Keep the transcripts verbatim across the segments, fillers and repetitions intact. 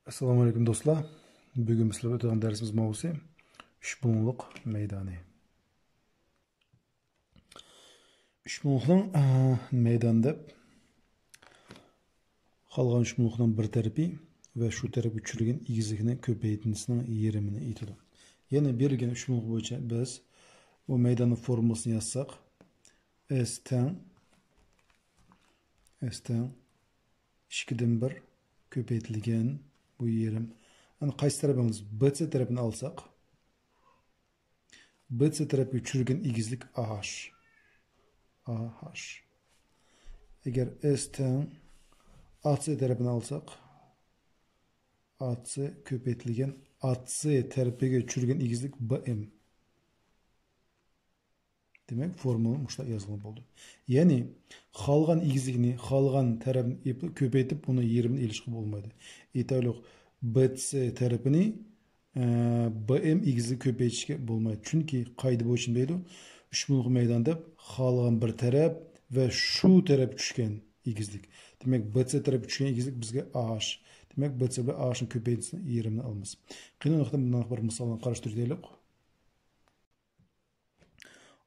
ئەسسالامۇ ئەلەيكۇم دوستلار. بۈگۈن بىز سىلەر بىلەن ئۆتىدىغان دەرسىمىز ماۋۇسى، ئۈچ مۇڭلۇق مەيدانى. ئۈچ مۇڭلۇقنىڭ، ئە، مەيدان دەپ، خالىغان ئۈچ مۇڭلۇقنىڭ بىر تەرىپى ۋە شۇ تەرەپكە چۈشۈرگەن ئېگىزلىكنى كۆپەيتىنىسىنىڭ يېرىمىنى ئېيتىدۇ. يەنى بېرىلگەن ئۈچ مۇڭلۇق بويىچە بىز بۇ مەيداننىڭ فورمۇلىسىنى يازساق، ئېس تەڭ، ئېس تەڭ ئىككىدىن بىر كۆپەيتىلگەن بۇ يېرىم. ئەنە قايسى تەرەپنى ئالىمىز؟ بى سى تەرەپىنى ئالساق، بى سى تەرەپكە چۈشۈرگەن ئېگىزلىك ئاھ. ئاھ. ئەگەر ئېس تەڭ ئا سى تەرەپىنى ئالساق، ئا سى كۆپەيتىلگەن ئا سى تەرىپىگە چۈشۈرگەن ئېگىزلىك بى ئېم. دېمەك، فورمۇلىنى مۇشۇنداق يازغىلى بولىدۇ. يەنى، خالىغان ئېگىزلىكنى، خالىغان تەرەپنى ئېپ-، كۆپەيتىپ، ئۇنى يېرىمىنى ئېلىشقا بولمايدۇ. ئېيتايلۇق، بى سى تەرىپىنى، ئە، بى ئېم ئېگىزلىكى كۆپەيتىشكە بولمايدۇ. چۈنكى قائىدە بويىچە نېمە دەيدۇ؟ ئۈچ مۇڭلۇق مەيدان دەپ، خالىغان بىر تەرەپ ۋە شۇ تەرەپ چۈشكەن ئېگىزلىك. دېمەك، بى سى تەرەپ چۈشكەن ئېگىزلىك بىزگە ئاھ. دېمەك، بى سى بىلەن ئاھنىڭ كۆپەيتىسىنى يېرىمىنى ئالىمىز. قېنى، بۇنداق بىر مىسالنى قاراشتۇرۇپ دەيلۇق.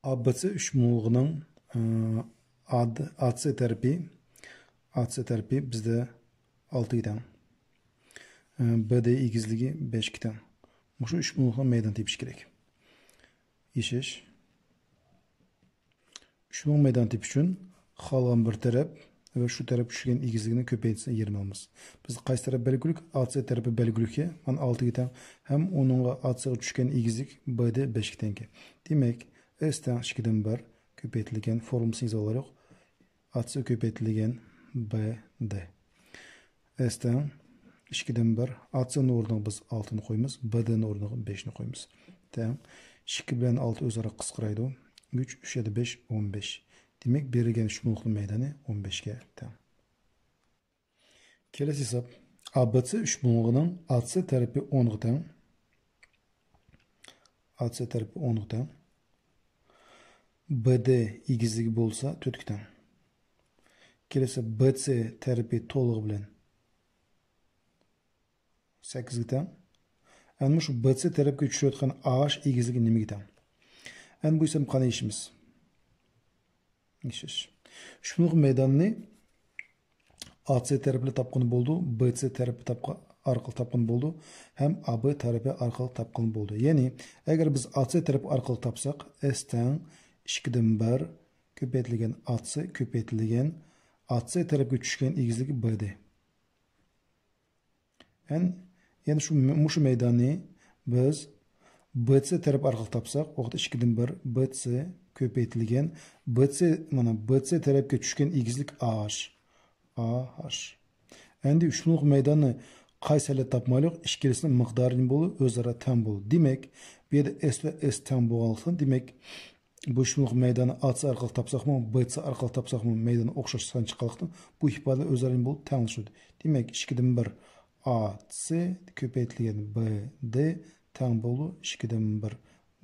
ئا بى سى ئۈچ مۇڭلۇقىنىڭ، ئە، ئا سى تەرىپى، ئا سى تەرىپى بىزدە ئالتىگە تەڭ. ئە، بى دى ئېگىزلىكى بەشكە تەڭ. مۇشۇ ئۈچ مۇڭلۇقنىڭ مەيدانىنى تېپىش كېرەك. ئېشىش. ئۈچ مۇڭلۇق مەيدانىنى تېپىش ئۈچۈن خالىغان بىر تەرەپ ۋە شۇ تەرەپ چۈشكەن ئېگىزلىكنى كۆپەيتسە يېرىم ئالىمىز. بىز قايسى تەرەپ بەلگىلىك؟ ئا سى تەرىپى بەلگىلىك، مانا ئالتىگە تەڭ ھەم ئۇنىڭغا ئا سىغا چۈشكەن ئېگىزلىك بى دى بەشكە تەڭكەن. دېمەك، ئېس تەڭ ئىككىدىن بىر كۆپەيتىلگەن فورمۇلىسىنى يېزىۋالايلۇق. ئا سى كۆپەيتىلگەن بى دى. ئېس تەڭ ئىككىدىن بىر، ئا سىنىڭ ئورنىغا بىز ئالتىنى قويىمىز، بى دىنىڭ ئورنىغا بەشنى قويىمىز. تەڭ ئىككى بىلەن ئالتە ئۆزئارا قىسقىرايدۇ. ئۈچ، ئۈچ يەتتە بەش، ئون بەش. دېمەك، بېرىلگەن ئۈچ مۇڭلۇقنىڭ مەيدانى ئون بەشكە تەڭ. كېلەسى ھېساب. ئا بى سى ئۈچ مۇڭلۇقىنىڭ ئا سى تەرىپى ئونغا تەڭ. ئا سى تەرىپى ئونغا تەڭ. بى دى ئېگىزلىكى بولسا تۆتكە تەڭ. كېلەسى بى سى تەرىپى تولۇقى بىلەن سەككىزگە تەڭ. ئەنە مۇشۇ بى سى تەرەپكە چۈشۈۋاتقان ئاھ ئېگىزلىكى نېمىگە تەڭ؟ ئەنە بۇ ھېسابنى قانداق يېشىمىز؟ يېشىش. ئۈچ مۇڭلۇق مەيداننى ئا سى تەرىپى بىلەن تاپقىلى بولىدۇ، بى سى تەرىپى تاپقا-، ئارقىلىق تاپقىلى بولىدۇ ھەم ئا بى تەرىپى ئارقىلىق تاپقىلى بولىدۇ. يەنى، ئەگەر بىز ئا سى تەرىپى ئارقىلىق تاپساق، ئېس تەڭ ئىككىدىن بىر كۆپەيتىلگەن ئا سى كۆپەيتىلگەن ئا سى تەرەپكە چۈشكەن ئېگىزلىكى بى دى. يەنى، يەنى شۇ، مۇشۇ مەيداننى بىز بى سى تەرەپ ئارقىلىق تاپساق، ئۇ ۋاقىتتا ئىككىدىن بىر بى سى كۆپەيتىلگەن بى سى، مانا، بى سى تەرەپكە چۈشكەن ئېگىزلىك ئاھ. ئاھ. ئەمدى ئۈچ مۇڭلۇق مەيداننى قايسى ھالەتتە تاپمايلۇق؟ ئىككىلىسىنىڭ مىقدارى نېمە بولىدۇ؟ ئۆزئارا تەڭ بولىدۇ. دېمەك، بۇ يەردە ئېس ۋە ئېس تەڭ بولغانلىقتىن، دېمەك، بۇ ئۈچ مۇڭلۇق مەيداننى ئا سى ئارقىلىق تاپساقمۇ، بى سى ئارقىلىق تاپساقمۇ، مەيدان ئوخشاش سان چىققانلىقتىن، بۇ ئىپادە ئۆزئارا نېمە بولىدۇ؟ تەڭلىشىدۇ. دېمەك، ئىككىدىن بىر ئا سى كۆپەيتىلگەن بى دى تەڭ بولىدۇ ئىككىدىن بىر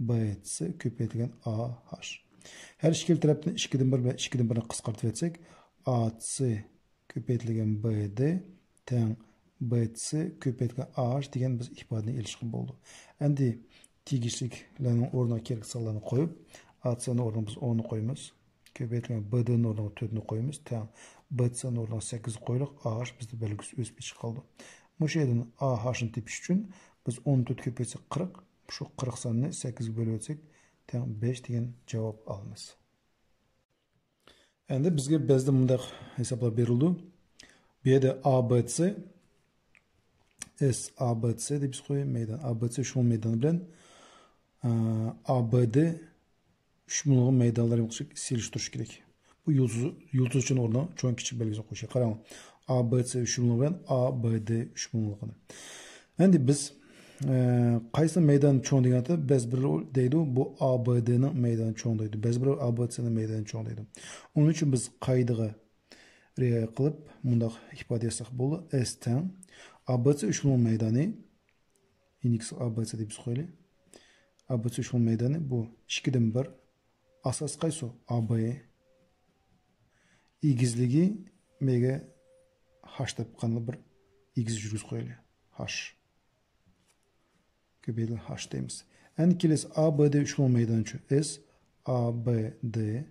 بى سى كۆپەيتىلگەن ئاھ. ھەر ئىككىلا تەرەپتىن ئىككىدىن بىر ۋە ئىككىدىن بىرنى قىسقارتىۋەتسەك، ئا سى كۆپەيتىلگەن بى دى تەڭ بى سى كۆپەيتىلگەن ئاھ دېگەن بىز ئىپادىنى ئېلىشقا بولىدۇ. ئەمدى تېگىشلىكلەرنىڭ ئورنىغا كېرەكلىك سانلارنى قويۇپ، ئا سىنىڭ ئورنىغا بىز ئوننى قويىمىز. كۆپەيتىلگەن بى دىنىڭ ئورنىغا تۆتنى قويىمىز، تەڭ بى سىنىڭ ئورنىغا سەككىزنى قويۇلۇپ، ئاھ بىزدە بەلگىسى ئۆز پېتىگە قالىدۇ. مۇشۇ يەردىن ئاھنى تېپىش ئۈچۈن بىز ئون تۆت كۆپەيتسەك قىرىق، شۇ قىرىق ساننى سەككىزگە بۆلۈۋەتسەك، تەڭ بەش دېگەن جاۋاب ئالىمىز. ئەمدى بىزگە بەزىدە مۇنداق ھېسابلار بېرىلىدۇ. بۇ يەردە ئا بى سى، ئېس ئا بى سى دەپ يېزىپ قويايلى، مەيدان. ئا بى سى شۇ مەيدانى بىلەن، ئە، ئا بى دى ئۈچ مۇڭلۇقى مەيدانلىرى سېلىشتۇرۇش كېرەك. بۇ يۇلتۇز، يۇلتۇزچىنىڭ ئورنىغا چوڭ كىچىك بەلگىسىنى قويۇشى. قاراڭ، ئا بى سى ئۈچ مۇڭلۇق بىلەن ئا بى دى ئۈچ مۇڭلۇقىنى. ئەمدى بىز، ئە، قايسىنىڭ مەيدانى چوڭ دېگەندە، بەزى بىرلەر دەيدۇ، بۇ ئا بى دىنىڭ مەيدانى چوڭ دەيدۇ. بەزى بىرلەر ئا بى سىنىڭ مەيدانى چوڭ دەيدۇ. ئۇنىڭ ئۈچۈن بىز قائىدىگە رىئايە قىلىپ، مۇنداق ئىپادە ياساق بولىدۇ. ئېس تەڭ ئا بى سى ئۈچ مۇڭلۇق مەيدانى، ئىنىكىسى ئا بى سى دەپ يېزىپ قويايلى. ئا بى سى ئۈچ مۇڭلۇق مەيدانى بۇ ئىككىدىن بىر. ئاساس قايسى؟ ئا بى. ئېگىزلىكى مېگە ھاش دەپ قانداق بىر ئېگىز يۈرگۈزۈپ قويايلى. ھاش. كۆپەيتىلگەن ھاش دەيمىز. ئەنە كېلىسى ئا بى دى ئۈچ بۇلۇڭ مەيدانىچۇ؟ ئېس ئا بى دى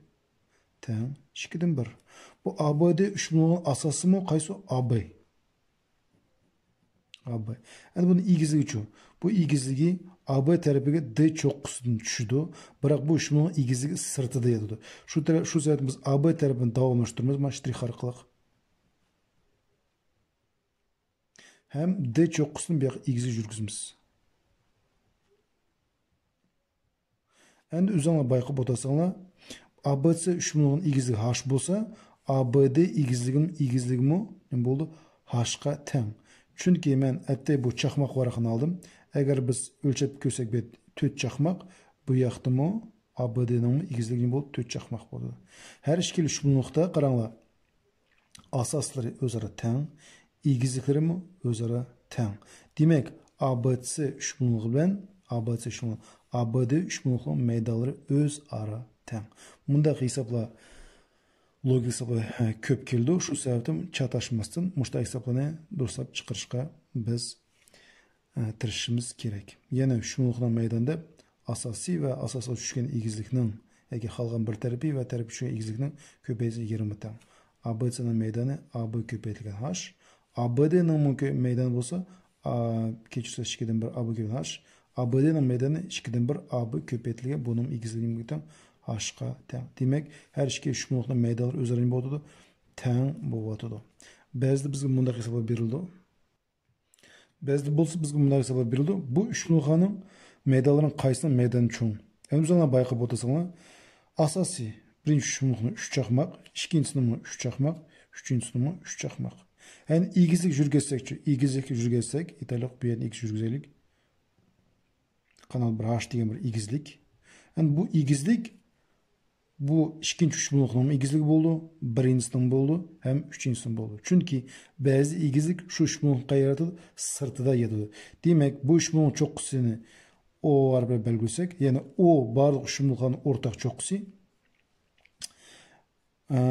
تەڭ ئىككىدىن بىر. بۇ ئا بى دى ئۈچ بۇلۇڭنىڭ ئاساسىمۇ قايسى؟ ئا بى. ئا بى. ئەنە بۇنىڭ ئېگىزلىكىچۇ؟ بۇ ئېگىزلىكى ئا بى تەرىپىگە دى چوققىسىدىن چۈشىدۇ. بىراق بۇ ئۈچ بۇلۇڭنىڭ ئېگىزلىكى سىرتىدا ياتىدۇ. شۇ تەرەپ، شۇ سەۋەبتىن بىز ئا بى تەرىپىنى داۋاملاشتۇرىمىز. مانا شترىخ ئارقىلىق. ھەم دى چوققىسىنى بۇ ياققا ئېگىزگە يۈرگۈزىمىز. ئەمدى ئۆزۈڭلار بايقاپ ئولتۇرساڭلار، ئا بى سى ئۈچ بۇلۇڭنىڭ ئېگىزلىكى ھاش بولسا، ئا بى دى ئېگىزلىكىمۇ، ئېگىزلىكىمۇ نېمە بولدى؟ ھاشقا تەڭ. چۈنكى مەن ئەتتە بۇ چاقماق ۋاراقنى ئالدىم. ئەگەر بىز ئۆلچەپ كۆرسەك، بۇ تۆت چاقماق، بۇ ياقتىمۇ ئا بى دىنىڭمۇ ئېگىزلىكى نېمە بولدى؟ تۆت چاقماق بولدى. ھەر ئىككىلا ئۈچ بۇلۇڭلۇقتا قاراڭلار. ئاساسلىرى ئۆزئارا تەڭ، ئېگىزلىكلىرىمۇ ئۆزئارا تەڭ. دېمەك، ئا بى سى ئۈچ بۇلۇڭلۇقى بىلەن ئا بى سى ئۈچ بۇلۇڭلۇق، ئا بى دى ئۈچ بۇلۇڭلۇقنىڭ مەيدانلىرى ئۆزئارا تەڭ. مۇنداق ھېسابلار، لوگىكا ھېسابلار، ھە، كۆپ كېلىدۇ. شۇ سەۋەبتىن چاتاشماستىن مۇشۇنداق ھېسابلارنى دۇرۇسلاپ چىقىرىشقا بىز ئە، تىرىشىشىمىز كېرەك. يەنە شۇملۇقنىڭ مەيدانىدا ئاساسىي ۋە ئاساسقا چۈشكەن ئېگىزلىكنىڭ ياكى قالغان بىر تەرىپى ۋە تەرىپى چۈشكەن ئېگىزلىكنىڭ كۆپەيتىسى يېرىمى تەڭ. ئا بى سىنىڭ مەيدانى ئا بى كۆپەيتىلگەن ھاش. ئا بى دىنىڭمۇ كۆ-، مەيدانى بولسا، ئا، كەچۈرسە ئىككىدىن بىر ئا بى كۆپەيتىلگەن ھاش. ئا بى دىنىڭ مەيدانى ئىككىدىن بىر ئا بى كۆپەيتىلگەن بۇنىڭ ئېگىزلىكى نېمىگە تەڭ؟ ھاشقا تەڭ. دېمەك، ھەر ئىككى شۇملۇقنىڭ مەيدانلىرى ئۆزئارا نېمە بولۇۋاتىدۇ؟ تەڭ بولۇۋاتىدۇ. بەزىدە بىزگە مۇنداق ھېسابلار بېرىلىدۇ. بەزىدە بولسا بىزگە مۇنداق ھېسابلاپ بېرىلىدۇ. بۇ ئۈچ مۇلخانىڭ مەيدانلىرىنىڭ قايسىنىڭ مەيدانى چوڭ؟ ئەمدى ئۆزۈڭلار بايقاپ ئولتۇرساڭلار، ئاساسىي بىرىنچى ئۈچ مۇلخىنىڭ ئۈچ چاقماق، ئىككىنچىسىنىڭمۇ ئۈچ چاقماق، ئۈچىنچىسىنىڭمۇ ئۈچ چاقماق. يەنى ئېگىزلىك يۈرگەزسەكچۇ؟ ئېگىزلىك يۈرگەزسەك، ئېيتايلىق، بۇ يەرنى ئېگىز يۈرگۈزەيلىك. قانال بىر ھاش دېگەن بىر ئېگىزلىك. يەنى بۇ ئېگىزلىك بۇ ئىككىنچى ئۈچ بۇلۇڭلۇقنىڭمۇ ئېگىزلىكى بولىدۇ، بىرىنچىسىنىڭ بولىدۇ ھەم ئۈچىنچىسىنىڭ بولىدۇ. چۈنكى بەزى ئېگىزلىك شۇ ئۈچ بۇلۇڭلۇق قەيەردە؟ سىرتىدا ياتىدۇ. دېمەك، بۇ ئۈچ بۇلۇڭلۇق چوققىسىنى ئو بىلەن بەلگىلىسەك، يەنى ئو بارلىق ئۈچ بۇلۇڭلۇقلارنىڭ ئورتاق چوققىسى. ئە،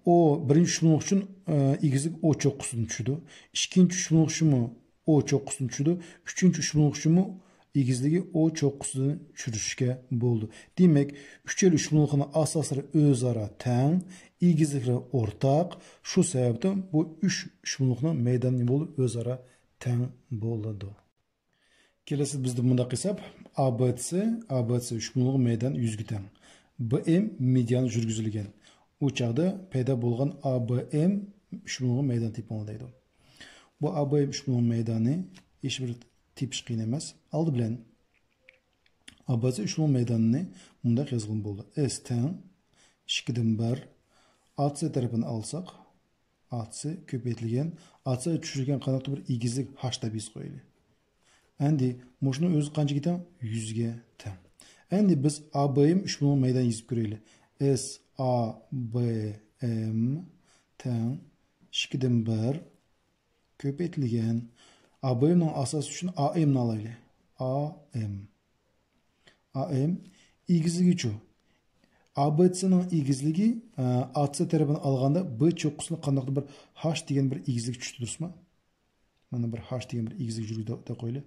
ئو بىرىنچى ئۈچ بۇلۇڭلۇق ئۈچۈن، ئە، ئېگىزلىك ئو چوققىسىدىن چۈشىدۇ. ئىككىنچى ئۈچ بۇلۇڭلۇق ئۈچۈنمۇ ئو چوققىسىدىن چۈشىدۇ. ئۈچىنچى ئۈچ بۇلۇڭلۇق ئۈچۈنمۇ ئېگىزلىكى ئو چوققىسىدىن چۈشۈرۈشكە بولىدۇ. دېمەك، ئۈچەيلى ئۈچ بۇلۇڭلۇقنىڭ ئاساسلىرى ئۆزئارا تەڭ، ئېگىزلىكلىرى ئورتاق. شۇ سەۋەبتىن بۇ ئۈچ ئۈچ بۇلۇڭلۇقنىڭ مەيدانى نېمە بولىدۇ؟ ئۆزئارا تەڭ بولىدۇ. كېلىسى بىزدە مۇنداق ھېساب، ئا بى سى، ئا بى سى ئۈچ بۇلۇڭلۇق مەيدان يۈزگە تەڭ. بى ئېم مېدىيان يۈرگۈزۈلگەن. ئۇ چاغدا پەيدا بولغان ئا بى ئېم ئۈچ بۇلۇڭلۇق مەيدان تېپىڭلار دەيدۇ. بۇ ئا بى ئېم ئۈچ بۇلۇڭلۇق مەيدانى ھېچبىر تېپىش قىيىن ئەمەس. ئالدى بىلەن ئا بى سى ئۈچ بۇلۇڭلۇق مەيدانىنى مۇنداق يازغىلى بولىدۇ. ئېس تەڭ ئىككىدىن بىر، ئا سى تەرىپىنى ئالساق، ئا سى كۆپەيتىلگەن، ئا سى چۈشۈرگەن قانداقتۇر بىر ئېگىزلىك ھاش دەپ يېزىپ قويايلى. ئەمدى مۇشۇنىڭ ئۆزى قانچىگە تەڭ؟ يۈزگە تەڭ. ئەمدى بىز ئا بى ئېم ئۈچ بۇلۇڭلۇق مەيدان يېزىپ كۆرەيلى. ئېس ئا بى ئېم تەڭ ئىككىدىن بىر كۆپەيتىلگەن. ئا بى ئېمنىڭ ئاساسى ئۈچۈن ئا ئېمنى ئالايلى. ئا ئېم. ئا ئېم ئېگىزلىكىچۇ؟ ئا بى سىنىڭ ئېگىزلىكى، ئە، ئا سى تەرىپىنى ئالغاندا بى چوققىسىنى قانداقتۇر بىر ھاش دېگەن بىر ئېگىزلىك چۈشتى، دۇرۇسمۇ؟ مانا بىر ھاش دېگەن بىر ئېگىزلىك يۈرگۈزۈپ قويايلى.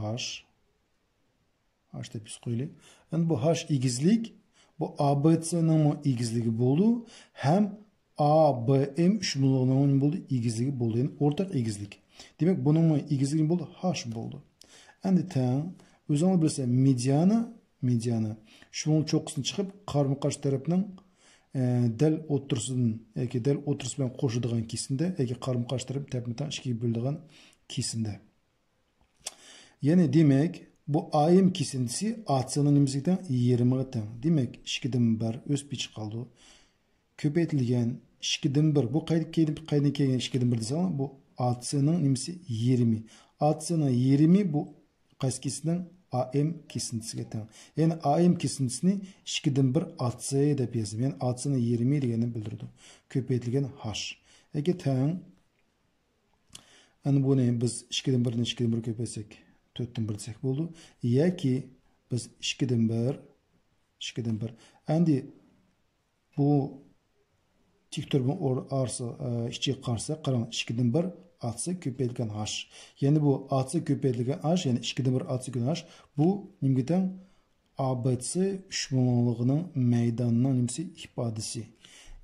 ھاش. ھاش دەپ يېزىپ قويايلى. ئەمدى بۇ ھاش ئېگىزلىك، بۇ ئا بى سىنىڭمۇ ئېگىزلىكى بولىدۇ، ھەم ئا بى ئېم ئۈچ بۇلۇڭلۇقنىڭ نېمە بولدى؟ ئېگىزلىكى بولدى. يەنى ئورتاق ئېگىزلىك. دېمەك، بۇنىڭمۇ ئېگىزلىكى نېمە بولدى؟ ھاش بولدى. ئەمدى تەڭ، ئۆزۈڭلار بىلىسىلەر، مېدىيانا، مېدىيانا شۇنىڭ چوققىسىنى چىقىپ، قارىمۇ قارشى تەرەپنىڭ، ئە، دەل ئوتتۇرىسىدىن ياكى دەل ئوتتۇرىسى بىلەن قوشىدىغان كېسىندە ياكى قارىمۇ قارشى تەرەپ تەپمۇ تەڭ ئىككىگە بۆلىدىغان كېسىندە. يەنى دېمەك، بۇ ئا ئېم كېسىندىسى ئا سىنىڭ نېمىسىگە تەڭ؟ يېرىمىغا تەڭ. دېمەك، ئىككىدىن بىر ئۆسۈپ چىقىپ قالىدۇ. كۆپەيتىلگەن ئىككىدىن بىر. بۇ قايدا كەينى-، قايدىن كەلگەن ئىككىدىن بىر دېسەڭلار، بۇ ئا سىنىڭ نېمىسى؟ يېرىمى. ئا سىنىڭ يېرىمى بۇ قايسى كېسىندىنىڭ؟ ئا ئېم كېسىندىسىگە تەڭ. يەنى ئا ئېم كېسىندىسىنى ئىككىدىن بىر ئا سى دەپ يازدىم. يەنى ئا سىنىڭ يېرىمى دېگەننى بىلدۈرىدۇ. كۆپەيتىلگەن ھاش. ياكى تەڭ. ئەنە بۇنى بىز ئىككىدىن بىرنى ئىككىدىن بىر كۆپەيتسەك، تۆتتىن بىر دېسەك بولىدۇ. ياكى بىز ئىككىدىن بىر، ئىككىدىن بىر. ئەمدى بۇ تىك تۈربىنىڭ ئور-، ئارىسى، ئە، ئىچىگە قارىساق، قاراڭ، ئىككىدىن بىر ئاتسا كۆپەيتىلگەن ھاش. يەنى بۇ ئاتسا كۆپەيتىلگەن ھاش، يەنى ئىككىدىن بىر ئاتسا كۆپەيتىلگەن ھاش، بۇ نېمىگە تەڭ؟ ئا بى سى ئۈچ بۇلۇڭلۇقىنىڭ مەيدانىنىڭ نېمىسى؟ ئىپادىسى.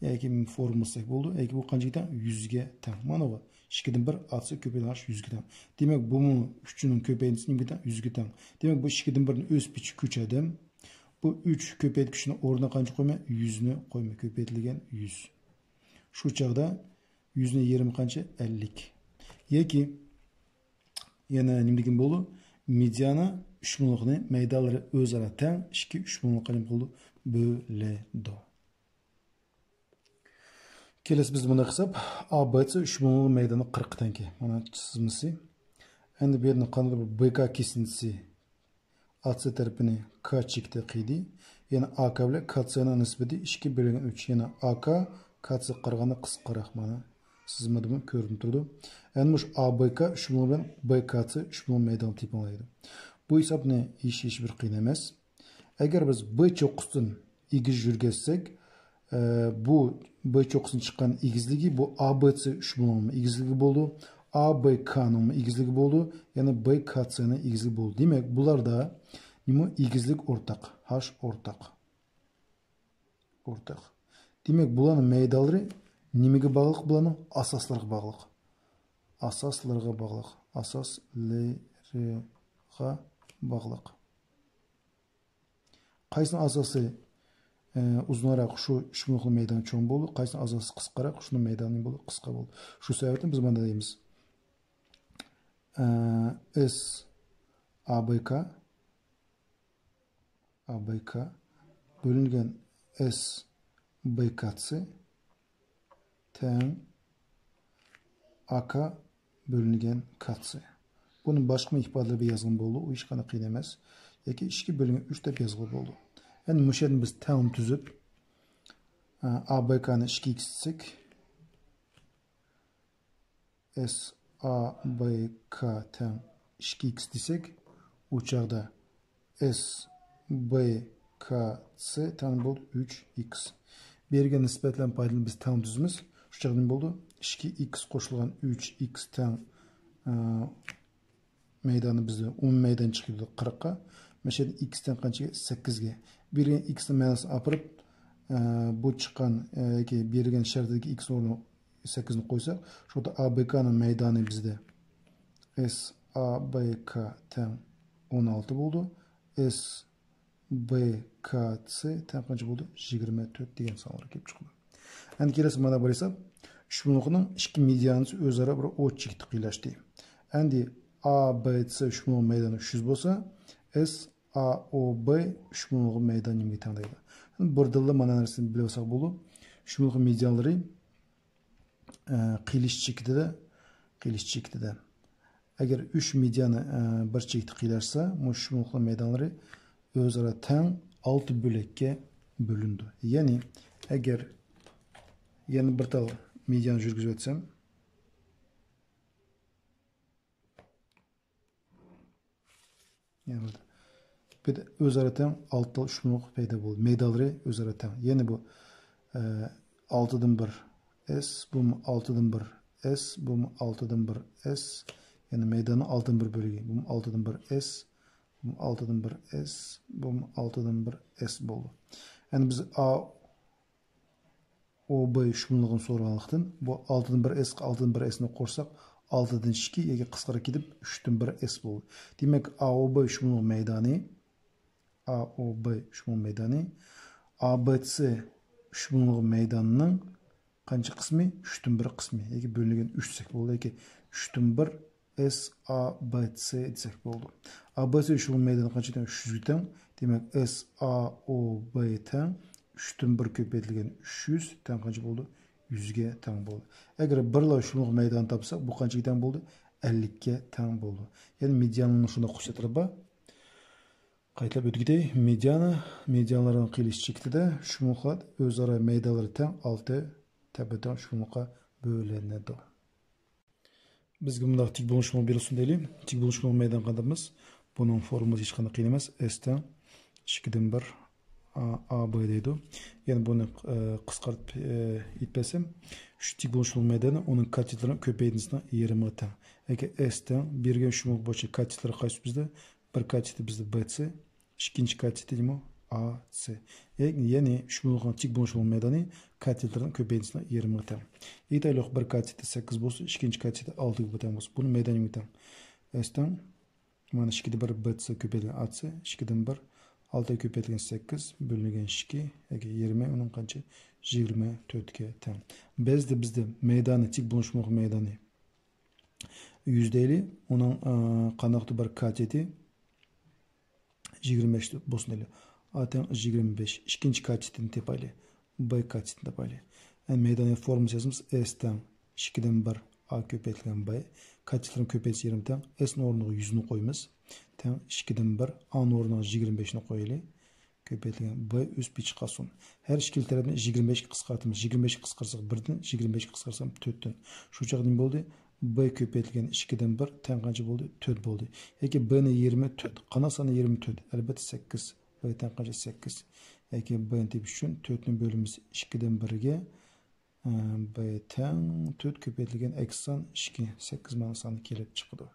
ياكى فورمۇلىسى دېسەك بولىدۇ. ياكى بۇ قانچىگە تەڭ؟ يۈزگە تەڭ. مانا بۇ. ئىككىدىن بىر ئاتسا كۆپەيتىلگەن ھاش يۈزگە تەڭ. دېمەك، بۇمۇ ئۈچنىڭ كۆپەيتمىسى نېمىگە تەڭ؟ يۈزگە تەڭ. دېمەك، بۇ ئىككىدىن بىرنى ئۆز پېتىچە كۆچۈردۈم. بۇ ئۈچ كۆپەيتكۈچىنىڭ ئورنىغا قانچە قويىمەن؟ يۈزنى قويىمەن. كۆپەيتىلگەن يۈز. شۇ چاغدا يۈزنىڭ يېرىمى قانچە؟ ئەللىك. ياكى يەنە نېمە دېگەن بولىدۇ؟ مېدىانا ئۈچ بۇلۇڭلۇقنى مەيدانلىرى ئۆزئارا تەڭ ئىككى ئۈچ بۇلۇڭلۇققا نېمە قىلىدۇ؟ بۆلىدۇ. كېلەسى بىز بۇنداق قىلساق، ئا بى سى ئۈچ بۇلۇڭلۇق مەيدانى قىرىققا تەڭكەن. مانا سىزمىسى. ئەمدى بۇ يەردىن قانداقتۇر بىر بى كا كېسىنتىسى ئاتسا تەرىپىنى كا چېكىتى قىلدى. يەنى ئا كا بىلەن كا سىنىڭ نىسبىتى ئىككى بۆلۈنگەن ئۈچ. يەنى ئا كا كا سىغا قارىغاندا قىسقىراق، مانا سىزمىدىمۇ كۆرۈنۈپ تۇرىدۇ. يەنى مۇشۇ ئا بى كا ئۈچ بۇلۇڭ بىلەن بى كا سى ئۈچ بۇلۇڭ مەيدانى تېپىلىدۇ. بۇ ھېسابنى ھېچ، ھېچ بىر قىيىن ئەمەس. ئەگەر بىز بى چوققىسىدىن ئېگىز يۈرگۈزسەك، ئە، بۇ بى چوققىسىدىن چىققان ئېگىزلىكى بۇ ئا بى سى ئۈچ بۇلۇڭنىڭ ئېگىزلىكى بولىدۇ، ئا بى كانىڭ ئېگىزلىكى بولىدۇ، يەنى بى كا سىنىڭ ئېگىزلىكى بولىدۇ. دېمەك، بۇلاردا نېمە؟ ئېگىزلىك ئورتاق، ھاش ئورتاق. ئورتاق. دېمەك، بۇلارنىڭ مەيدانلىرى نېمىگە باغلىق؟ بۇلارنىڭ ئاساسلىرىغا باغلىق. ئاساسلىرىغا باغلىق. ئاساسلىرىغا باغلىق. قايسىنىڭ ئاساسى، ئە، ئۇزۇنراق؟ شۇ ئۈچ بۇلۇڭلۇق مەيدانى چوڭ بولىدۇ. قايسىنىڭ ئاساسى قىسقىراق؟ شۇنىڭ مەيدانى بولىدۇ قىسقا بولىدۇ. شۇ سەۋەبتىن بىز مانا دەيمىز. ئە، ئېس ئا بى كا، ئا بى كا بۆلۈنگەن ئېس بى كا سى تەڭ ئا كا بۆلۈنگەن كا سى. بۇنى باشقىمۇ ئىپادىلەر بىلەن يازغىلى بولىدۇ، ئۇ ھېچقانداق قىيىن ئەمەس. ياكى ئىككى بۆلۈنگەن ئۈچ دەپ يازغىلى بولىدۇ. ئەمدى مۇشۇ يەردىن بىز تەڭ تۈزۈپ، ئا بى كانى ئىككى ئىكس دېسەك، ئېس ئا بى كا تەڭ ئىككى ئىكس دېسەك، ئۇ چاغدا ئېس بى كا سى تەڭ بولدى ئۈچ ئىكس. بەرگەن نىسبەتلەرنى پايدىلىنىپ بىز تەڭ تۈزىمىز. شۇ چاغدا نېمە بولىدۇ؟ ئىككى ئىكس قوشۇلغان ئۈچ ئىكس تەڭ، ئە، مەيدانى بىزدە ئومۇمىي مەيدان چىقىدۇ قىرىققا. مەسىلەن، ئىكس تەڭ قانچىگە؟ سەككىزگە. بەرگەن ئىكسنىڭ مەنىسىنى ئاپىرىپ، ئە، بۇ چىققان، ئە، ياكى بەرگەن شەرتىدىكى ئىكس ئورنىغا سەككىزنى قويساق، شۇ يەردە ئا بى كانىڭ مەيدانى بىزدە ئېس ئا بى كا تەڭ ئون ئالتە بولىدۇ. ئېس بى كا سى تەڭ قانچە بولىدۇ؟ يىگىرمە تۆت دېگەن سانلار كېلىپ چىقىدۇ. ئەمدى كېلەسى مانا بىر ھېساب. ئۈچ بۇلۇڭلۇقنىڭ ئىككى مېدىانىسى ئۆزئارا بىر ئوت چېكىتى قىيلاشتى. ئەمدى ئا بى سى ئۈچ بۇلۇڭلۇق مەيدانى ئۈچ يۈز بولسا، ئېس ئا ئو بى ئۈچ بۇلۇڭلۇق مەيدانى نېمىگە تەڭ دەيدۇ؟ بۇ يەردىلا مانا نەرسىنى بىلىۋالساق بولىدۇ. ئۈچ بۇلۇڭلۇق مېدىانلىرى ئە، قىيلىش چېكىتىدە، قىيلىش چېكىتىدە. ئەگەر ئۈچ مېدىانى، ئە، بىر چېكىتكە قىيلاشسا، مۇشۇ شۇملۇقنىڭ مەيدانلىرى ئۆزئارا تەڭ ئالتە بۆلەككە بۆلۈنىدۇ. يەنى، ئەگەر يەنە بىر تال مېدىانى يۈرگۈزۈۋەتسەم، يەنە بىر، بىر ئۆزئارا تەڭ ئالتە ئۈچ بۇلۇڭلۇق پەيدا بولدى. مەيدانلىرى ئۆزئارا تەڭ. يەنى بۇ، ئە، ئالتىدىن بىر ئېس، بۇمۇ ئالتىدىن بىر ئېس، بۇمۇ ئالتىدىن بىر ئېس. يەنى مەيداننىڭ ئالتىدىن بىر بۆلىكى. بۇمۇ ئالتىدىن بىر ئېس، بۇمۇ ئالتىدىن بىر ئېس، بۇمۇ ئالتىدىن بىر ئېس بولدى. يەنى بىز ئا، ئو بى شۇملۇقىنى سورىغانلىقتىن، بۇ ئالتىدىن بىر ئېسقا ئالتىدىن بىر ئېسنى قوشساق، ئالتىدىن ئىككى ياكى قىسقىراق كېتىپ، ئۈچتىن بىر ئېس بولدى. دېمەك، ئا ئو بى شۇملۇق مەيدانى، ئا ئو بى شۇملۇق مەيدانى، ئا بى سى شۇملۇق مەيدانىنىڭ قانچە قىسمى؟ ئۈچتىن بىر قىسمى. ياكى بۆلۈنگەن ئۈچ دېسەك بولىدۇ. ياكى ئۈچتىن بىر ئېس ئا بى سى دېسەك بولىدۇ. ئا بى سى شۇملۇق مەيدانى قانچە تەڭ؟ ئۈچ يۈزگە تەڭ. دېمەك، ئېس ئا ئو بى تەڭ ئۈچتىن بىر كۆپەيتىلگەن ئۈچ يۈز تەڭ قانچە بولىدۇ؟ يۈزگە تەڭ بولىدۇ. ئەگەر بىرلا شۇملۇق مەيدانى تاپساق، بۇ قانچىگە تەڭ بولدى؟ ئەللىككە تەڭ بولدى. يەنى مېدىاننىڭ شۇنداق خۇسۇسىيەتلىرى بار. قايتىلاپ ئۆتكۈدەك، مېدىيانا، مېدىيانىلارنىڭ قىيلىش چېكىتىدە شۇملۇقلار ئۆزئارا مەيدانلىرى تەڭ ئالتە تەپە تەڭ شۇملۇققا بۆلۈنىدۇ. بىزگە مۇنداق تىك بولۇش شۇملۇق بېرىلسۇن دەيلى. تىك بولۇش شۇملۇق مەيدان قانداق ئەمەس. بۇنىڭ فورمۇلىسى ھېچقانداق قىيىن ئەمەس. ئېس تەڭ ئىككىدىن بىر A, A B دەيدۇ. يەنى بۇنى، ئە، قىسقارتىپ، ئە، ئېيتىپ بەرسەم، ئۈچ تىك بولۇشلۇق مەيدانى ئۇنىڭ كاتېتلىرىنىڭ كۆپەيتىسىنىڭ يېرىمىغا تەڭ. ئەگەر S تەڭ، بېرىلگەن ئۈچ مۇڭلۇق بويىچە كاتېتلىرى قايسى بىزدە؟ بىر كاتېتى بىزدە B C، ئىككىنچى كاتېتى نېمە؟ A C. يە-، يەنى ئۈچ مۇڭلۇقنىڭ تىك بولۇشلۇق مەيدانى كاتېتلىرىنىڭ كۆپەيتىسىنىڭ يېرىمىغا تەڭ. ئېيتايلۇق، بىر كاتېتى سەككىز بولسا، ئىككىنچى كاتېتى ئالتىگە تەڭ بولسا، بۇنىڭ مەيدانى نېمىگە تەڭ؟ S تەڭ. مانا ئىككىدىن بىر B C كۆپەيتىلگەن A C، ئىككىدىن بىر، ئالتە كۆپەيتىلگەن سەككىز بۆلۈنگەن ئىككى، يەنى يېرىمى ئۇنىڭ قانچە؟ يىگىرمە تۆتكە تەڭ. بەزىدە بىزدە مەيدانى، تىك بولۇشلۇق مەيدانى يۈز دەيلى، ئۇنىڭ، ئە، قانداقتۇر بىر كاتېتى يىگىرمە بەش بولسۇن دەيلى. A تەڭ يىگىرمە بەش، ئىككىنچى كاتېتىنى تېپايلى. B كاتېتىنى تېپايلى. يەنى مەيدانى فورمۇلىسى يازىمىز، S تەڭ ئىككىدىن بىر، A كۆپەيتىلگەن B. كاتېتلىرىنىڭ كۆپەيتىسى يېرىمى تەڭ، S نىڭ ئورنىغا يۈزنى قويىمىز. تەڭ ئىككىدىن بىر، A نىڭ ئورنىغا يىگىرمە بەشنى قويايلى. كۆپەيتىلگەن B ئۆز پېتى قالسۇن. ھەر ئىككىلا تەرەپنى يىگىرمە بەشكە قىسقارتىمىز. يىگىرمە بەشكە قىسقارتساق بىردىن، يىگىرمە بەشكە قىسقارتسام تۆتتىن. شۇ چاغدا نېمە بولدى؟ B كۆپەيتىلگەن ئىككىدىن بىر تەڭ قانچە بولدى؟ تۆت بولدى. يەنى B نىڭ يېرىمى تۆت. قانداق ساننىڭ يېرىمى تۆت؟ ئەلۋەتتە سەككىز. B تەڭ قانچە؟ سەككىز. يەنى B نى تېپىش ئۈچۈن تۆتنى بۆلىمىز ئىككىدىن بىرگە. ئە، B تەڭ تۆت كۆپەيتىلگەن ئەكس سان ئىككى. سەككىز مانا سانى كېلىپ چىقىدۇ.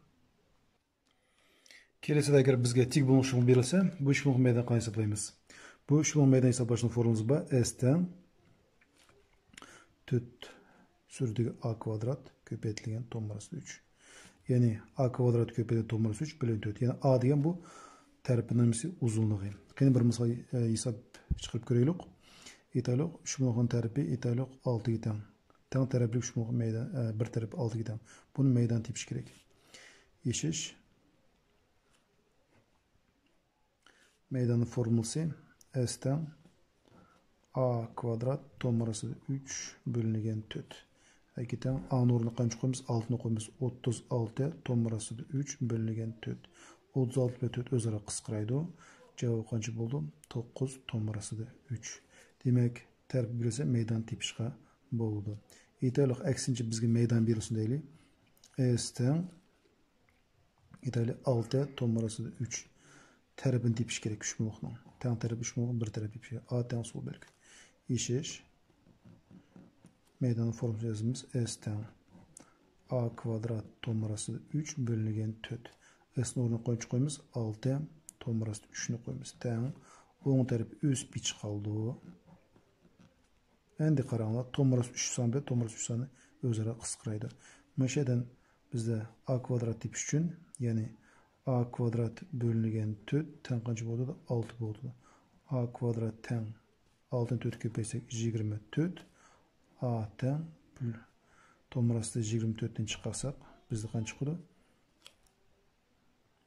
كېلەسىدە ئەگەر بىزگە تىك بولۇشلۇق بېرىلسە، بۇ ئۈچ مۇڭلۇق مەيداننى قانداق ھېسابلايمىز؟ بۇ ئۈچ مۇڭلۇق مەيدان ھېسابلاشنىڭ فورمۇلىسى بار. S تەڭ تۆت سۈرىدىكى A كۋادرات كۆپەيتىلگەن تومۇر ئاستى ئۈچ. يەنى A كۋادرات كۆپەيتىلگەن تومۇر ئاستى ئۈچ بۆلۈنگەن تۆت. يەنى A دېگەن بۇ تەرىپىنىڭ نېمىسى؟ ئۇزۇنلۇقى. قېنى بىر مىسال، ئە، ھېساب چىقىرىپ كۆرەيلۇق. ئېيتايلۇق، ئۈچ مۇڭلۇقنىڭ تەرىپى ئېيتايلۇق ئالتىگە تەڭ. تەڭ تەرەپلىك ئۈچ مۇڭلۇق مەيدان، ئە، بىر تەرەپ ئالتىگە تەڭ. بۇنى مەيدان تېپىش كېرەك. يېشىش. مەيداننىڭ فورمۇلىسى S تەڭ A كۋادرات تومۇر ئاستىدا ئۈچ بۆلۈنگەن تۆت. يەنى تەڭ A نىڭ ئورنىغا قانچە قويىمىز؟ ئالتىنى قويىمىز. ئوتتۇز ئالتە تومۇر ئاستىدا ئۈچ بۆلۈنگەن تۆت. ئوتتۇز ئالتە بىلەن تۆت ئۆزئارا قىسقىرايدۇ. جاۋابى قانچە بولىدۇ؟ توققۇز تومۇر ئاستىدا ئۈچ. دېمەك، تەرىپى بېرىلسە مەيدان تېپىشقا بولىدۇ. ئېيتايلۇق، ئەكسىنچە بىزگە مەيدان بېرىلسۇن دەيلى. S تەڭ ئېيتايلى، ئالتە تومۇر ئاستىدا ئۈچ. تەرىپىنى تېپىش كېرەك ئۈچ مۇڭلۇقنىڭ. تەڭ تەرىپى ئۈچ مۇڭلۇق، بىر تەرەپ تېپىش كېرەك. A تەڭ سول بەلگە. يېشىش. مەيداننىڭ فورمۇلىسىنى يازىمىز. S تەڭ A كۋادرات تومۇر ئاستىدا ئۈچ بۆلۈنگەن تۆت. S نىڭ ئورنىغا قانچە قويىمىز؟ ئالتە تومۇر ئاستىدا ئۈچنى قويىمىز. تەڭ. ئوڭ تەرىپى ئۆز پېتى قالىدۇ. ئەمدى قاراڭلار، تومۇر ئاستى ئۈچ سان بىلەن تومۇر ئاستى ئۈچ ساننى ئۆزئارا قىسقىرايدۇ. مۇشۇ يەردىن بىزدە A كۋادرات تېپىش ئۈچۈن، يەنى A كۋادرات بۆلۈنگەن تۆت تەڭ قانچە بولىدۇ؟ ئالتە بولىدۇ. A كۋادرات تەڭ ئالتىنى تۆتكە كۆپەيتسەك يىگىرمە تۆت. A تەڭ پۈل تومۇر ئاستى يىگىرمە تۆتتىن چىقارساق، بىزدە قانچە چىقىدۇ؟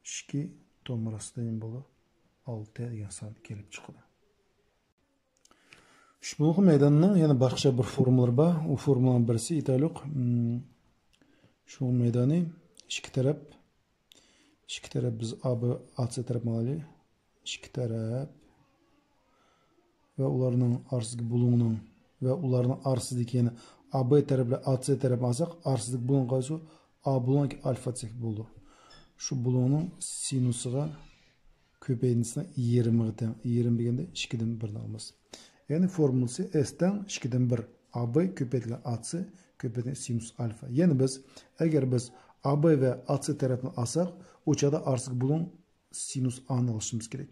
ئىككى تومۇر ئاستى نېمە بولىدۇ؟ ئالتە دېگەن سان كېلىپ چىقىدۇ. ئۈچ مۇڭلۇق مەيداننىڭ يەنە باشقىچە بىر فورمۇلىلىرى بار. ئۇ فورمۇلىنىڭ بىرسى ئېيتايلۇق، ئىم، شۇ مەيدانى ئىككى تەرەپ، ئىككى تەرەپ بىز A B، A C تەرەپنى ئالايلى. ئىككى تەرەپ ۋە ئۇلارنىڭ ئارىسىدىكى بۇلۇڭنىڭ ۋە ئۇلارنىڭ ئارىسىدىكى يەنە A B تەرەپ بىلەن A C تەرەپنى ئالساق، ئارىسىدىكى بۇلۇڭ قايسى؟ A بۇلۇڭ ياكى ئالفا دېسەك بولىدۇ. شۇ بۇلۇڭنىڭ سىنۇسىغا كۆپەيتىسىنىڭ يېرىمىغا تەڭ. يېرىم دېگەندە ئىككىدىن بىرنى ئالىمىز. يەنى فورمۇلىسى S تەڭ ئىككىدىن بىر، A B كۆپەيتىلگەن A C كۆپەيتىلگەن سىنۇس ئالفا. يەنى بىز، ئەگەر بىز A B ۋە A C تەرەپنى ئالساق، ئۇ چاغدا ئارىسىدىكى بۇلۇڭ سىنۇس A نى ئېلىشىمىز كېرەك.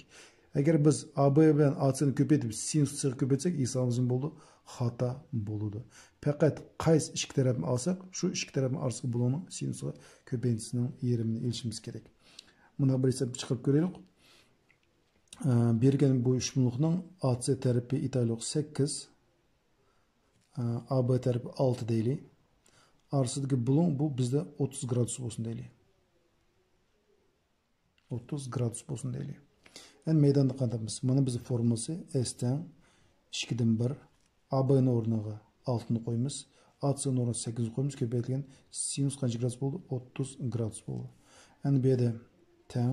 ئەگەر بىز A B بىلەن A C نى كۆپەيتىپ، سىنۇس C غا كۆپەيتسەك، ھېسابىمىز نېمە بولىدۇ؟ خاتا بولىدۇ. پەقەت قايسى ئىككى تەرەپنى ئالساق، شۇ ئىككى تەرەپنىڭ ئارىسىدىكى بۇلۇڭنىڭ سىنۇسىغا كۆپەيتىسىنىڭ يېرىمىنى ئېلىشىمىز كېرەك. مۇنداق بىر ھېساب چىقىرىپ كۆرەيلۇق. ئە، بېرىلگەن بۇ ئۈچ مۇڭلۇقنىڭ A C تەرىپى ئېيتايلۇق سەككىز، ئە، A B تەرىپى ئالتە دەيلى. ئارىسىدىكى بۇلۇڭ بۇ بىزدە ئوتتۇز گرادۇس بولسۇن دەيلى. ئوتتۇز گرادۇس بولسۇن دەيلى. ئەمدى مەيداندا قانداق بىز؟ مانا بىزنىڭ فورمۇلىسى S تەڭ ئىككىدىن بىر، A B نىڭ ئورنىغا ئالتىنى قويىمىز، A C نىڭ ئورنىغا سەككىزنى قويىمىز، كۆپەيتىلگەن سىنۇس قانچە گرادۇس بولدى؟ ئوتتۇز گرادۇس بولدى. ئەمدى بۇ يەردە تەڭ